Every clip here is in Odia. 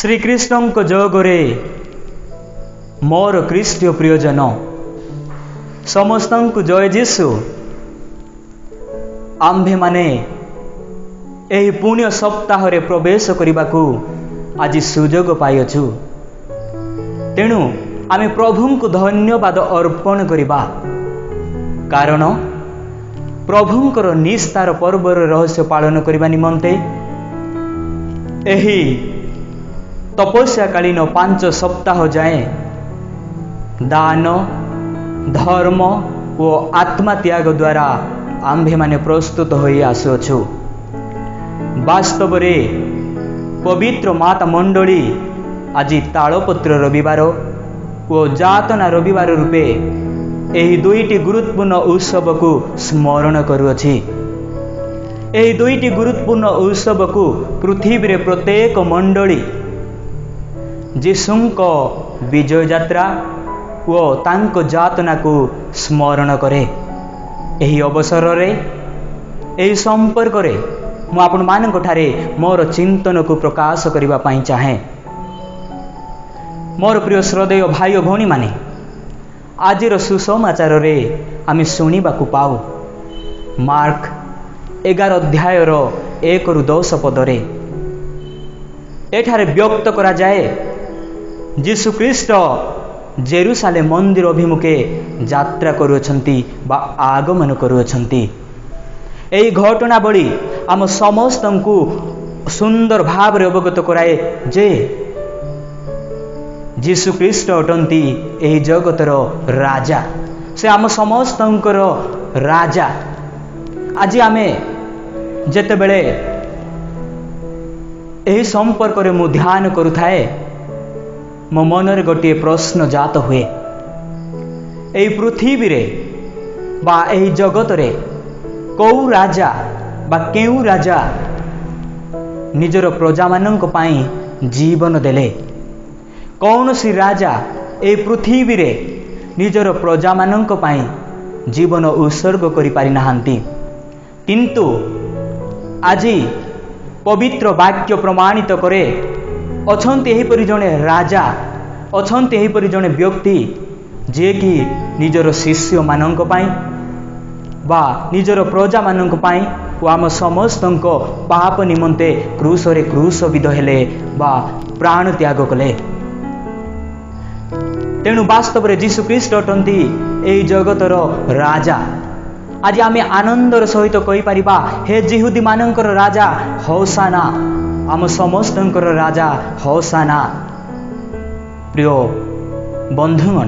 ଶ୍ରୀକୃଷ୍ଣଙ୍କ ଯୋଗରେ ମୋର ଖ୍ରୀଷ୍ଟୀୟ ପ୍ରିୟଜନ ସମସ୍ତଙ୍କୁ ଜୟ ଯୀଶୁ। ଆମ୍ଭେମାନେ ଏହି ପୁଣ୍ୟ ସପ୍ତାହରେ ପ୍ରବେଶ କରିବାକୁ ଆଜି ସୁଯୋଗ ପାଇଅଛୁ। ତେଣୁ ଆମେ ପ୍ରଭୁଙ୍କୁ ଧନ୍ୟବାଦ ଅର୍ପଣ କରିବା, କାରଣ ପ୍ରଭୁଙ୍କର ନିସ୍ତାର ପର୍ବର ରହସ୍ୟ ପାଳନ କରିବା ନିମନ୍ତେ ଏହି ତପସ୍ୟାକାଳୀନ 5 ସପ୍ତାହ ଯାଏଁ ଦାନ, ଧର୍ମ ଓ ଆତ୍ମତ୍ୟାଗ ଦ୍ୱାରା ଆମ୍ଭେମାନେ ପ୍ରସ୍ତୁତ ହୋଇ ଆସୁଅଛୁ। ବାସ୍ତବରେ ପବିତ୍ର ମାତା ମଣ୍ଡଳୀ ଆଜି ତାଳପତ୍ର ରବିବାର ଓ ଯାତନା ରବିବାର ରୂପେ ଏହି ଦୁଇଟି ଗୁରୁତ୍ୱପୂର୍ଣ୍ଣ ଉତ୍ସବକୁ ସ୍ମରଣ କରୁଅଛି। ଏହି ଦୁଇଟି ଗୁରୁତ୍ୱପୂର୍ଣ୍ଣ ଉତ୍ସବକୁ ପୃଥିବୀରେ ପ୍ରତ୍ୟେକ ମଣ୍ଡଳୀ ଯୀଶୁଙ୍କ ବିଜୟ ଯାତ୍ରା ଓ ତାଙ୍କ ଯାତନାକୁ ସ୍ମରଣ କରେ। ଏହି ଅବସରରେ ଏହି ସମ୍ପର୍କରେ ମୁଁ ଆପଣମାନଙ୍କ ଠାରେ ମୋର ଚିନ୍ତନକୁ ପ୍ରକାଶ କରିବା ପାଇଁ ଚାହେଁ। ମୋର ପ୍ରିୟ ଶ୍ରଦ୍ଧେୟ ଭାଇ ଓ ଭଉଣୀମାନେ, ଆଜିର ସୁସମାଚାରରେ ଆମେ ଶୁଣିବାକୁ ପାଉ ମାର୍କ 11 ଅଧ୍ୟାୟର 1ରୁ 10 ପଦରେ ଏଠାରେ ବ୍ୟକ୍ତ କରାଯାଏ, ଯୀଶୁଖ୍ରୀଷ୍ଟ ଜେରୁସାଲେମ ମନ୍ଦିର ଅଭିମୁଖେ ଯାତ୍ରା କରୁଅଛନ୍ତି ବା ଆଗମନ କରୁଅଛନ୍ତି। ଏହି ଘଟଣାବଳୀ ଆମ ସମସ୍ତଙ୍କୁ ସୁନ୍ଦର ଭାବରେ ଅବଗତ କରାଏ ଯେ ଯୀଶୁଖ୍ରୀଷ୍ଟ ଅଟନ୍ତି ଏହି ଜଗତର ରାଜା। ସେ ଆମ ସମସ୍ତଙ୍କର ରାଜା। ଆଜି ଆମେ ଯେତେବେଳେ ଏହି ସମ୍ପର୍କରେ ମୁଁ ଧ୍ୟାନ କରୁଥାଏ, ମୋ ମନରେ ଗୋଟିଏ ପ୍ରଶ୍ନ ଜାତ ହୁଏ। ଏହି ପୃଥିବୀରେ ବା ଏହି ଜଗତରେ କେଉଁ ରାଜା ବା କେଉଁ ରାଜା ନିଜର ପ୍ରଜାମାନଙ୍କ ପାଇଁ ଜୀବନ ଦେଲେ? କୌଣସି ରାଜା ଏହି ପୃଥିବୀରେ ନିଜର ପ୍ରଜାମାନଙ୍କ ପାଇଁ ଜୀବନ ଉତ୍ସର୍ଗ କରିପାରିନାହାନ୍ତି। କିନ୍ତୁ ଆଜି ପବିତ୍ର ବାକ୍ୟ ପ୍ରମାଣିତ କରେ, ଅଛନ୍ତି ଏହିପରି ଜଣେ ରାଜା, ଅଛନ୍ତି ଏହିପରି ଜଣେ ବ୍ୟକ୍ତି, ଯିଏକି ନିଜର ଶିଷ୍ୟମାନଙ୍କ ପାଇଁ ବା ନିଜର ପ୍ରଜାମାନଙ୍କ ପାଇଁ ଓ ଆମ ସମସ୍ତଙ୍କ ପାପ ନିମନ୍ତେ କ୍ରୁଶରେ କ୍ରୁଶବିଦ୍ଧ ହେଲେ ବା ପ୍ରାଣ ତ୍ୟାଗ କଲେ। ତେଣୁ ବାସ୍ତବରେ ଯୀଶୁଖ୍ରୀଷ୍ଟ ଅଟନ୍ତି ଏହି ଜଗତର ରାଜା। ଆଜି ଆମେ ଆନନ୍ଦର ସହିତ କହିପାରିବା, ହେ ଯିହୁଦୀମାନଙ୍କର ରାଜା ହୋସାନା, ଆମ ସମସ୍ତଙ୍କର ରାଜା ହୋସାନା। ପ୍ରିୟ ବନ୍ଧୁଗଣ,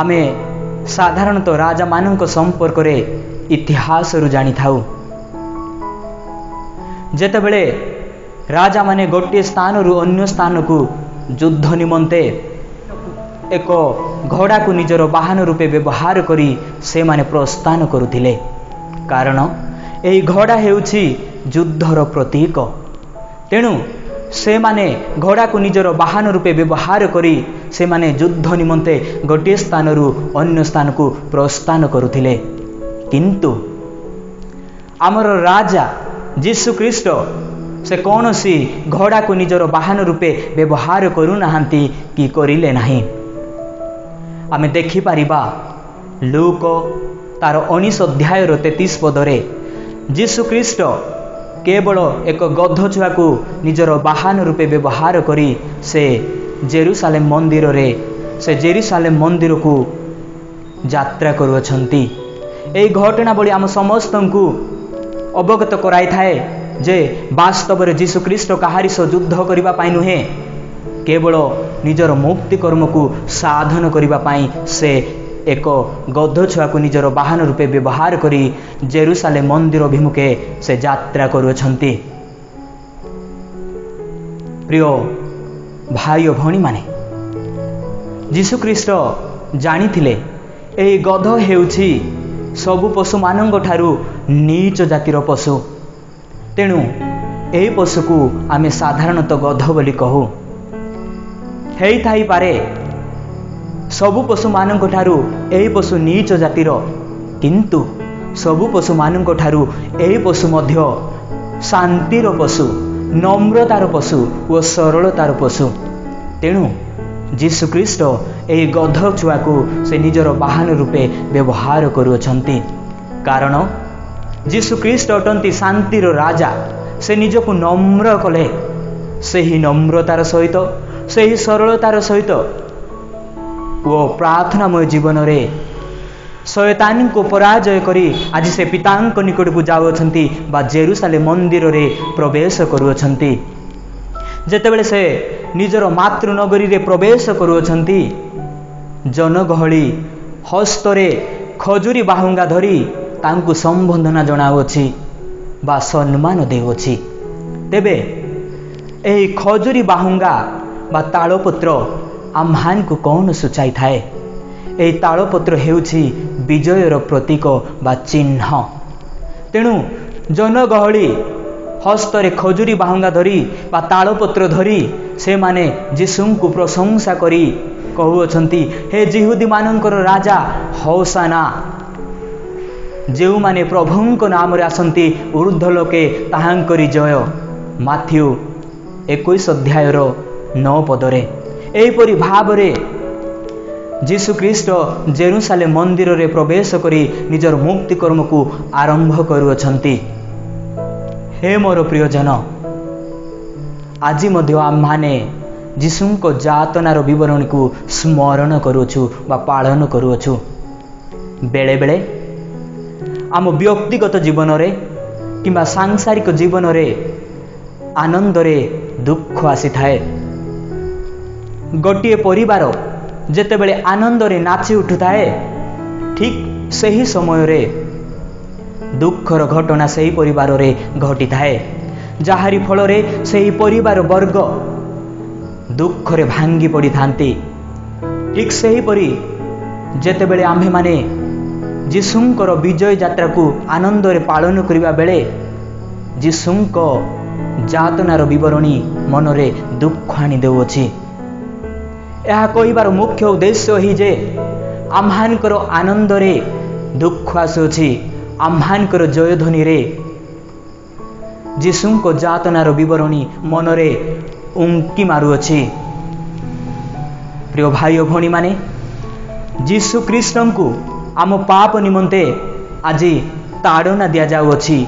ଆମେ ସାଧାରଣତଃ ରାଜାମାନଙ୍କ ସମ୍ପର୍କରେ ଇତିହାସରୁ ଜାଣିଥାଉ। ଯେତେବେଳେ ରାଜାମାନେ ଗୋଟିଏ ସ୍ଥାନରୁ ଅନ୍ୟ ସ୍ଥାନକୁ ଯୁଦ୍ଧ ନିମନ୍ତେ ଏକ ଘୋଡ଼ାକୁ ନିଜର ବାହନ ରୂପେ ବ୍ୟବହାର କରି ସେମାନେ ପ୍ରସ୍ଥାନ କରୁଥିଲେ, କାରଣ ଏହି ଘୋଡ଼ା ହେଉଛି ଯୁଦ୍ଧର ପ୍ରତୀକ। ତେଣୁ ସେମାନେ ଘୋଡ଼ାକୁ ନିଜର ବାହନ ରୂପେ ବ୍ୟବହାର କରି ସେମାନେ ଯୁଦ୍ଧ ନିମନ୍ତେ ଗୋଟିଏ ସ୍ଥାନରୁ ଅନ୍ୟ ସ୍ଥାନକୁ ପ୍ରସ୍ଥାନ କରୁଥିଲେ। କିନ୍ତୁ ଆମର ରାଜା ଯୀଶୁଖ୍ରୀଷ୍ଟ ସେ କୌଣସି ଘୋଡ଼ାକୁ ନିଜର ବାହନ ରୂପେ ବ୍ୟବହାର କରୁନାହାନ୍ତି କି କରିଲେ ନାହିଁ। ଆମେ ଦେଖିପାରିବା ଲୂକ ତାର 19 ଅଧ୍ୟାୟର 33 ପଦରେ ଯୀଶୁଖ୍ରୀଷ୍ଟ କେବଳ ଏକ ଗଧ ଛୁଆକୁ ନିଜର ବାହନ ରୂପେ ବ୍ୟବହାର କରି ସେ ଜେରୁସାଲେମ ମନ୍ଦିରରେ, ସେ ଜେରୁସାଲେମ ମନ୍ଦିରକୁ ଯାତ୍ରା କରୁଅଛନ୍ତି। ଏହି ଘଟଣାବଳୀ ଆମ ସମସ୍ତଙ୍କୁ ଅବଗତ କରାଇଥାଏ ଯେ ବାସ୍ତବରେ ଯୀଶୁଖ୍ରୀଷ୍ଟ କାହାରି ସହ ଯୁଦ୍ଧ କରିବା ପାଇଁ ନୁହେଁ, କେବଳ ନିଜର ମୁକ୍ତି କର୍ମକୁ ସାଧନ କରିବା ପାଇଁ ସେ ଏକ ଗଧ ଛୁଆକୁ ନିଜର ବାହନ ରୂପେ ବ୍ୟବହାର କରି ଜେରୁସାଲେମ ମନ୍ଦିର ଅଭିମୁଖେ ସେ ଯାତ୍ରା କରୁଅଛନ୍ତି। ପ୍ରିୟ ଭାଇ ଓ ଭଉଣୀମାନେ, ଯୀଶୁଖ୍ରୀଷ୍ଟ ଜାଣିଥିଲେ ଏହି ଗଧ ହେଉଛି ସବୁ ପଶୁମାନଙ୍କ ଠାରୁ ନୀଚ ଜାତିର ପଶୁ। ତେଣୁ ଏହି ପଶୁକୁ ଆମେ ସାଧାରଣତଃ ଗଧ ବୋଲି କହୁ। ହେଇଥାଇପାରେ ସବୁ ପଶୁମାନଙ୍କ ଠାରୁ ଏହି ପଶୁ ନୀଚ ଜାତିର, କିନ୍ତୁ ସବୁ ପଶୁମାନଙ୍କ ଠାରୁ ଏହି ପଶୁ ମଧ୍ୟ ଶାନ୍ତିର ପଶୁ। ନମ୍ରତାର ପଶୁ ଓ ସରଳତାର ପଶୁ। ତେଣୁ ଯୀଶୁଖ୍ରୀଷ୍ଟ ଏହି ଗଧ ଛୁଆକୁ ସେ ନିଜର ବାହନ ରୂପେ ବ୍ୟବହାର କରୁଅଛନ୍ତି, କାରଣ ଯୀଶୁଖ୍ରୀଷ୍ଟ ଅଟନ୍ତି ଶାନ୍ତିର ରାଜା। ସେ ନିଜକୁ ନମ୍ର କଲେ। ସେହି ନମ୍ରତାର ସହିତ, ସେହି ସରଳତାର ସହିତ ଓ ପ୍ରାର୍ଥନାମୟ ଜୀବନରେ ଶୟତାନଙ୍କୁ ପରାଜୟ କରି ଆଜି ସେ ପିତାଙ୍କ ନିକଟକୁ ଯାଉଅଛନ୍ତି ବା ଜେରୁସାଲେମ ମନ୍ଦିରରେ ପ୍ରବେଶ କରୁଅଛନ୍ତି। ଯେତେବେଳେ ସେ ନିଜର ମାତୃନଗରୀରେ ପ୍ରବେଶ କରୁଅଛନ୍ତି, ଜନଗହଳି ହସ୍ତରେ ଖଜୁରୀ ବାହୁଙ୍ଗା ଧରି ତାଙ୍କୁ ସମ୍ବର୍ଦ୍ଧନା ଜଣାଉଅଛି ବା ସମ୍ମାନ ଦେଉଅଛି। ତେବେ ଏହି ଖଜୁରୀ ବାହୁଙ୍ଗା ବା ତାଳପତ୍ର ଆମ୍ଭମାନଙ୍କୁ କ'ଣ ସୂଚାଇଥାଏ? ଏହି ତାଳପତ୍ର ହେଉଛି ବିଜୟର ପ୍ରତୀକ ବା ଚିହ୍ନ। ତେଣୁ ଜନଗହଳି ହସ୍ତରେ ଖଜୁରୀ ବାହୁଙ୍ଗା ଧରି ବା ତାଳପତ୍ର ଧରି ସେମାନେ ଯୀଶୁଙ୍କୁ ପ୍ରଶଂସା କରି କହୁଅଛନ୍ତି, ହେ ଯିହୁଦୀମାନଙ୍କର ରାଜା, ହୋସାନା। ଯେଉଁମାନେ ପ୍ରଭୁଙ୍କ ନାମରେ ଆସନ୍ତି, ଉର୍ଦ୍ଧ୍ୱ ଲୋକେ ତାହାଙ୍କରି ଜୟ। ମାଥିଉ 21 ଅଧ୍ୟାୟର 9 ପଦରେ। ଏହିପରି ଭାବରେ ଯୀଶୁଖ୍ରୀଷ୍ଟ ଜେରୁସାଲେମ ମନ୍ଦିରରେ ପ୍ରବେଶ କରି ନିଜର ମୁକ୍ତିକର୍ମକୁ ଆରମ୍ଭ କରୁଅଛନ୍ତି। ହେ ମୋର ପ୍ରିୟଜନ, ଆଜି ମଧ୍ୟ ଆମ୍ଭମାନେ ଯୀଶୁଙ୍କ ଯାତନାର ବିବରଣୀକୁ ସ୍ମରଣ କରୁଅଛୁ ବା ପାଳନ କରୁଅଛୁ। ବେଳେବେଳେ ଆମ ବ୍ୟକ୍ତିଗତ ଜୀବନରେ କିମ୍ବା ସାଂସାରିକ ଜୀବନରେ ଆନନ୍ଦରେ ଦୁଃଖ ଆସିଥାଏ। ଗୋଟିଏ ପରିବାର ଯେତେବେଳେ ଆନନ୍ଦରେ ନାଚି ଉଠୁଥାଏ, ଠିକ୍ ସେହି ସମୟରେ ଦୁଃଖର ଘଟଣା ସେହି ପରିବାରରେ ଘଟିଥାଏ, ଯାହାରି ଫଳରେ ସେହି ପରିବାର ବର୍ଗ ଦୁଃଖରେ ଭାଙ୍ଗି ପଡ଼ିଥାନ୍ତି। ଠିକ୍ ସେହିପରି ଯେତେବେଳେ ଆମ୍ଭେମାନେ ଯୀଶୁଙ୍କର ବିଜୟ ଯାତ୍ରାକୁ ଆନନ୍ଦରେ ପାଳନ କରିବା ବେଳେ ଯୀଶୁଙ୍କ ଯାତନାର ବିବରଣୀ ମନରେ ଦୁଃଖ ଆଣି ଦେଉଅଛି। ଏହା କହିବାର ମୁଖ୍ୟ ଉଦ୍ଦେଶ୍ୟ ଏହି ଯେ ଆମ୍ଭମାନଙ୍କର ଆନନ୍ଦରେ ଦୁଃଖ ଆସୁଅଛି, ଆମ୍ଭମାନଙ୍କର ଜୟଧ୍ୱନିରେ ଯୀଶୁଙ୍କ ଯାତନାର ବିବରଣୀ ମନରେ ଉଙ୍କି ମାରୁଅଛି। ପ୍ରିୟ ଭାଇ ଓ ଭଉଣୀମାନେ, ଯୀଶୁ ଖ୍ରୀଷ୍ଟଙ୍କୁ ଆମ ପାପ ନିମନ୍ତେ ଆଜି ତାଡ଼ନା ଦିଆଯାଉଅଛି,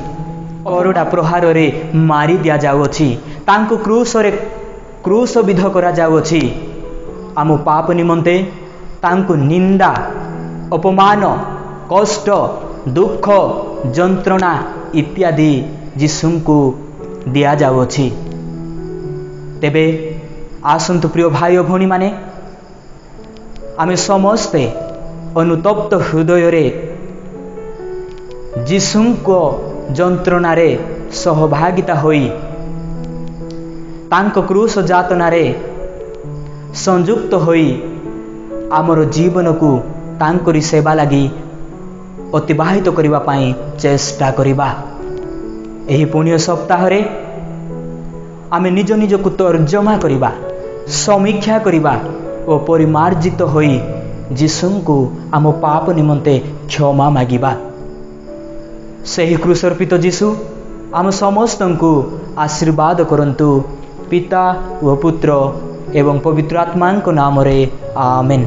କରଡ଼ା ପ୍ରହାରରେ ମାରି ଦିଆଯାଉଅଛି, ତାଙ୍କୁ କ୍ରୁଶରେ କ୍ରୁଶବିଦ୍ଧ କରାଯାଉଅଛି। ଆମ ପାପ ନିମନ୍ତେ ତାଙ୍କୁ ନିନ୍ଦା, ଅପମାନ, କଷ୍ଟ, ଦୁଃଖ, ଯନ୍ତ୍ରଣା ଇତ୍ୟାଦି ଯୀଶୁଙ୍କୁ ଦିଆଯାଉଅଛି। ତେବେ ଆସନ୍ତୁ ପ୍ରିୟ ଭାଇ ଓ ଭଉଣୀମାନେ, ଆମେ ସମସ୍ତେ ଅନୁତପ୍ତ ହୃଦୟରେ ଯୀଶୁଙ୍କ ଯନ୍ତ୍ରଣାରେ ସହଭାଗିତା ହୋଇ ତାଙ୍କ କ୍ରୁଶ ଯାତନାରେ ସଂଯୁକ୍ତ ହୋଇ ଆମର ଜୀବନକୁ ତାଙ୍କରି ସେବା ଲାଗି ଅତିବାହିତ କରିବା ପାଇଁ ଚେଷ୍ଟା କରିବା। ଏହି ପୁଣ୍ୟ ସପ୍ତାହରେ ଆମେ ନିଜ ନିଜକୁ ତର୍ଜମା କରିବା, ସମୀକ୍ଷା କରିବା ଓ ପରିମାର୍ଜିତ ହୋଇ ଯୀଶୁଙ୍କୁ ଆମ ପାପ ନିମନ୍ତେ କ୍ଷମା ମାଗିବା। ସେହି କ୍ରୁଶର୍ପିତ ଯୀଶୁ ଆମ ସମସ୍ତଙ୍କୁ ଆଶୀର୍ବାଦ କରନ୍ତୁ। ପିତା ଓ ପୁତ୍ର ଏବଂ ପବିତ୍ର ଆତ୍ମାଙ୍କ ନାମରେ ଆମେନ୍।